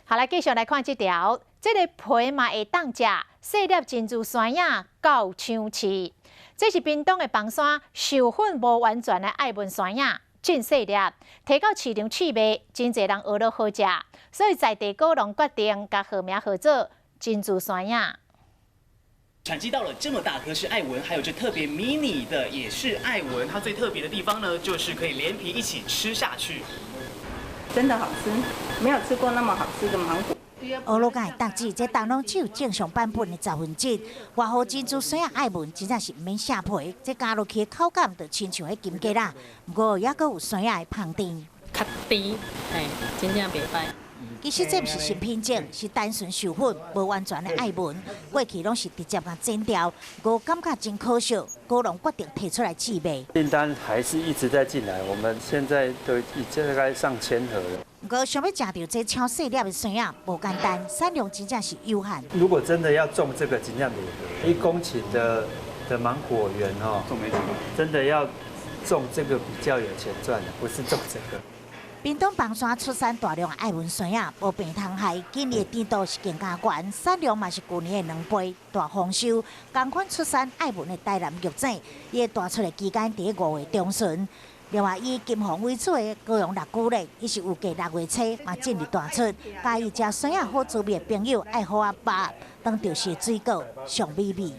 好來，繼續來看這條，這个皮嘛會當食，細粒珍珠山仔夠搶市。這是屏東的枋山授粉無完全的愛文山仔，真細粒，提到市場試賣，真濟人學了好食，所以在地果農決定共號名號做珍珠山仔。產季到了，這麼大顆是愛文，還有這特別迷你的也是愛文。它最特別的地方呢，就是可以連皮一起吃下去。真的好吃，沒有吃過那麼好吃的芒果。俄羅會當指，這當攏只有正常版本的1/10。外號珍珠山仔愛文，真正是毋免卸皮，這咬落去的口感就親像彼金桔仔。毋過猶閣有山仔的香甜。較甜，嘿，真正袂䆀。其實這毋是新品種，是單純授粉無完全的愛文。過去攏是直接共剪掉，毋過感覺真可惜，果農決定提出來試賣。訂單還是一直在進來，我們現在都已經大概上千盒了。毋過想欲食著這超細粒的山仔，無簡單，產量真正是有限。如果真的要種這個，真正袂1公頃的芒果園哦，真的要種這個比較有錢賺，不是種這個。屏東枋山出產大量愛文山仔，無病蟲害，今年的甜度是更加懸，產量嘛是舊年的2倍，大豐收。仝款出產愛文的台南玉井，伊的大出的期間佇5月中旬。另外以金鳳為主的高雄六龜咧，伊是預計6月初嘛進入大出。佮意食山仔好滋味的朋友，愛好好把握，當著時的水果上美味。